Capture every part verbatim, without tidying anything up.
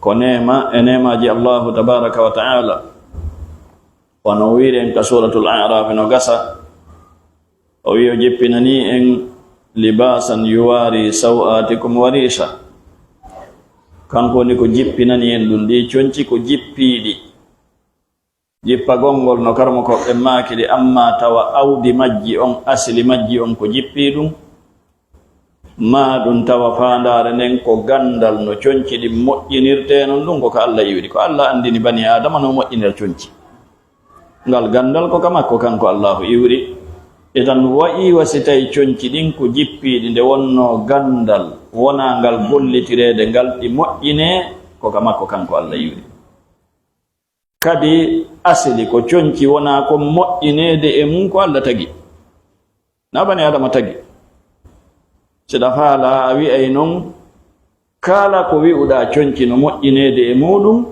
Ko neema e neemaaji Allaahu tabaaraka wa ta'aala. Wano o wiiri en ka Suuratul A'raafi no gasa, o wi'i o jippinanii en libaasan yuwaari saw'aatikum wa riisha. Kanko woni ko jippinani en ɗum, ɗii conci ko jippiiɗi. Jippagol ngol no karmokooɓe maaki de, amma tawa awdi majji on, asili majji on ko jippii ɗum, maa ɗum tawa faandaare nden ko ganndal no conci ɗin moƴƴinirtee non, ɗum ko ka Alla iwri. Ko Alla anndini bani Aadama no moƴƴinira conci. Ngal ganndal ko ka makko kanko Allaahu iwri. Idan wa'i wa si tawi conci ɗin ko jippiiɗi nde wonnoo ganndal wonaa ngal gollitireede ngal ɗi moƴƴinee, ko ka makko kanko Alla iwri. Kadi asili ko conci wonaa kon moƴƴineede e mum ko Alla tagi. Na bani Aadama tagi. Si ɗa faalaa a wi'ay non kala ko wi'uɗaa conci no moƴƴineede e muuɗum,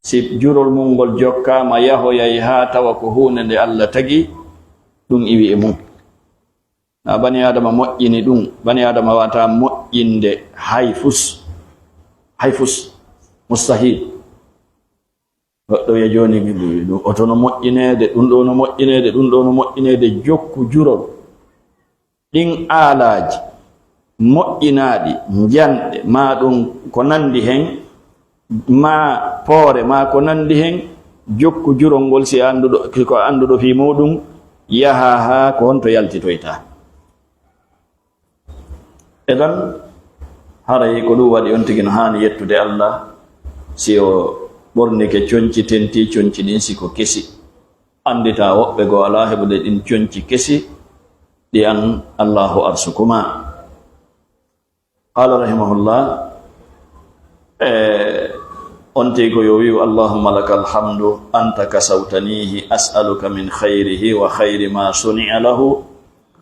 si jurol mum ngol jokkaama yahoyay haa tawa ko huunde nde Alla tagi, ɗum iwi e mum. Na bani Aadama moƴƴini ɗum, bani Aadama waawataa moƴƴinde hay fus, hay fus, mustahil. Goɗɗo wi'a jooni ɗum, oto no moƴƴineede, ɗum ɗo no moƴƴineede, ɗum ɗo no moƴƴineede, jokku jurol. Ɗin aalaaji moƴƴinaaɗi, njanɗe, maa ɗum ko nanndi hen, maa poore, maa ko nanndi hen, jokku jurol ngol si a annduɗo, ko a annduɗo fii muuɗum, yaha haa ko honto yaltitoyta. Idan, haray ko ɗum waɗi on tigi no haani yettude Alla, si o ɓornike conci, tentii conci ɗin si ko kesi. Anndita woɓɓe goo alaa heɓude ɗin conci kesi, ɗi an Allaahu arsukumaa. Qaala rahimahullah, e, on tigi ko yo wi'u, "Allahumma lakal hamdu, anta kasawtanihi, as'aluka min khayrihi wa khayri ma suni'a lahu,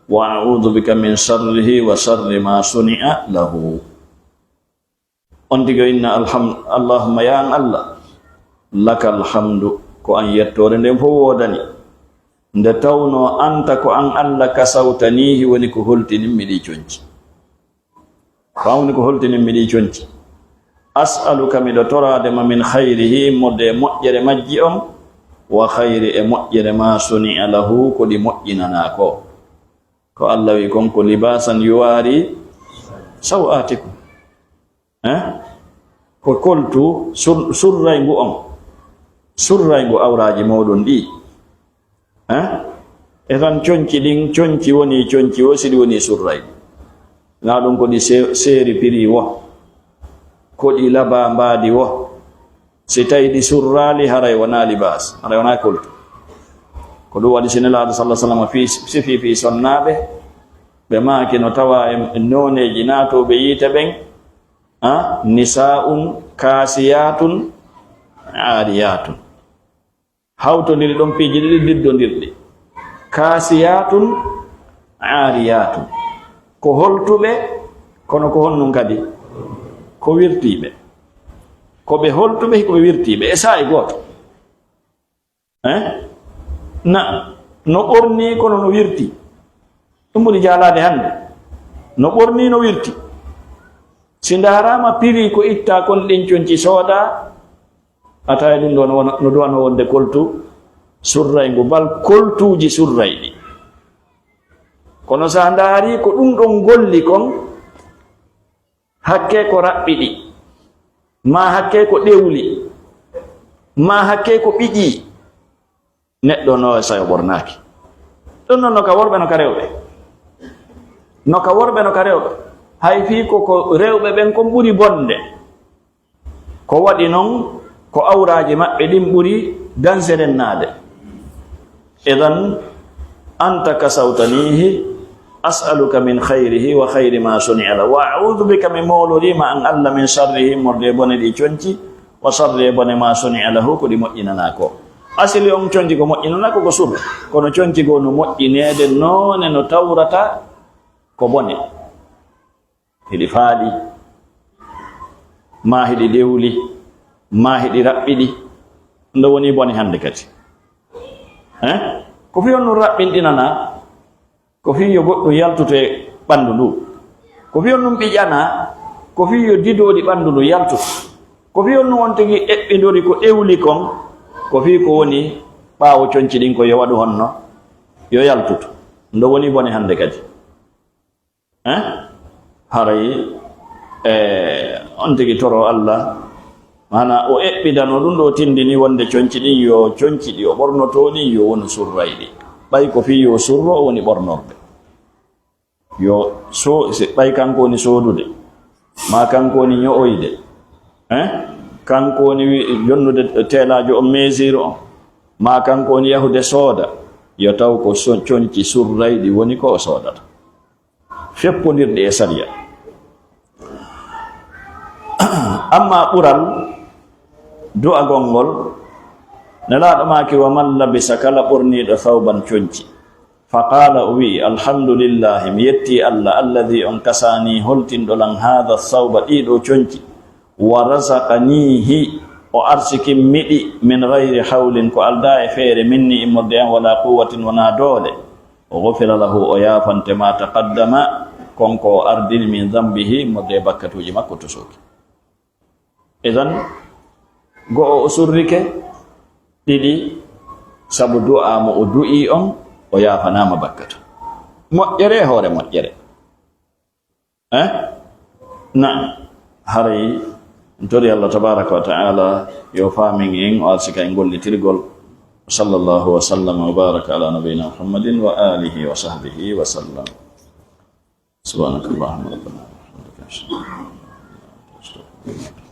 wa a'udhu bika min sharrihi wa sharri ma suni'a lahu." On tigi o inna, alham-, "Allahumma, ya an Alla, lakal hamdu, ko an yettoore nden fof woodani. Nde tawnoo anta ko an Alla kasawtanihi woni ko holtinimmi ɗi conci." Ko an woni ko holtinimmi ɗi conci. "As'aluka, miɗo toraade ma, min khayrihi, immorde e moƴƴere majji on, wa khayri, e moƴƴere ma, suni'a lahu, ko ɗi moƴƴinanaa ko." Ko Alla wi kon ko libaasan yuwaari saw'aatikum. Eh? Ko koltu sur-, surrayngu on. Surrayngu awraaji mooɗon ɗi. Eh? E tan conci ɗin, conci woni conci wo, si ɗi woni surrayngu. Na ɗum ko ɗi se-, seeri piri wo. Ko ɗi labaa mbaadi wo. Si tawi ɗi surraali, haray wonaa libaas, haray wonaa koltu. Ko ɗum waɗi si Nelaaɗo sallallahu alaihi wasallam fii, sifi fii sonnaaɓe, ɓe maaki no tawa e nooneeji naatooɓe yiite ɓen, a, nisaa'un kaasiyaatun aariyaatun. Hawtondiri ɗon piiji ɗiɗi diddondirɗi. Kaasiyaatun aariyaatun. Ko holtuɓe, kono ko honɗum kadi? Ko wirtiiɓe. Ko ɓe holtuɓe, ko ɓe wirtiiɓe. E saa'i gooto. Eh? Na, no ɓornii, kono no wirtii. Ɗum ɓuri jaalaade hannde. No ɓornii, no wirtii. Si ndaaraama piri ko ittaa kon ɗin conci soodaa, a tawi ɗum ɗo no wona, no duwano wonde koltu surrayngu, bal koltuuji surrayɗi. Kono so a ndaari ko ɗum ɗon golli kon, hakke ko raɓɓiɗi, maa hakke ko ɗewli, maa hakke ko ɓiƴii, neɗɗo no sayo ɓornaaki. Ɗum noon no ka worɓe, no ka rewɓe. No ka worɓe, no ka rewɓe. Hay fii ko, ko rewɓe ɓen kon ɓuri bonde. Ko waɗi noon, ko awraaji maɓɓe ɗin ɓuri danserennaade. Idan, anta kasawtanihi, as'aluka min khayrihi wa khayri ma suni'a lahu. Wa a'udhu bika, mi moolorii ma an Alla, min sharrihi, immorde e bone ɗi conci, wa sharri, e bone ma suni'a lahu, ko ɗi moƴƴinanaa ko. Asili on conci ko moƴƴinanaa ko, ko surra. Kono conci goo no moƴƴineede noone no tawrata ko bone. Hiɗi faaɗi, maa hiɗi ɗewli, maa hiɗi raɓɓiɗi. Ɗum ɗo woni bone hannde kadi. Eh? Ko fii on ɗum raɓɓinɗinanaa, ko fii yo goɗɗum yaltuto e ɓanndu ndu. Ko fii on ɗum ɓiƴanaa, ko fii yo didooɗi ɓanndu ndu yaltuto. Ko fii honno on tigi eɓɓindori ko ewli kon? Ko fii ko woni ɓaawo conci ɗin ko yo waɗu honno? Yo yaltutu. Ndo woni bone hande kadi. Eh? Haray, eh, on tigi toro Allah, maana o eɓɓidano ɗum ɗo tindini wonde conci ɗin yo conci ɗi o ɓornotoo ɗin yo wonu surrayɗi. Ɓay ko fii yo surro o woni ɓornorɓe. Yo so, si ɓay kanko woni soodude, maa kanko woni ño'oyde, eh? Kanko woni wi-, jonnude teelaajo on mesure on, maa kanko woni yahude sooda, yo taw ko so-, conci surrayɗi woni ko o soodata. Feppondirɗi e sariya. Amma ɓural du'agol ngol, Nelaaɗo maaki, "Wa man labisa," kala ɓorniiɗo, "thawban," conci. Fa qaala, o wi'i, "Alhamdulillahi, mi yettii Allah, alladhi," on kasaani, holtinɗo lan, "haadha thawba," ɗiiɗo conci, "wa razaqanihi," o arsikin mi ɗi, "min ghayri hawlin," ko aldaa e feere, "minni," immorde an, "wala quwwatin," wonaa doole. "Ghufira lahu," o yaafante ma, "taqaddama," kon ko o ardini, "min dhanbihi," immorde e bakkatuuji makko tosoki. Idan, go'o o surrike, ɗiɗi, sabu du'a mo o du'i on, o yaafanaama bakkatu. Moƴƴere e hoore moƴƴere. Eh? Naam. Haray, en tori Allah tabaraka wa ta'ala, yo faamin en, o arsika en gollitirgol. Sallallahu wa sallama wa baraka ala nabiyyina Muhammadin wa alihi wa sahbihi wa sallam. Subhanakallahumma rabbana wa bihamdika.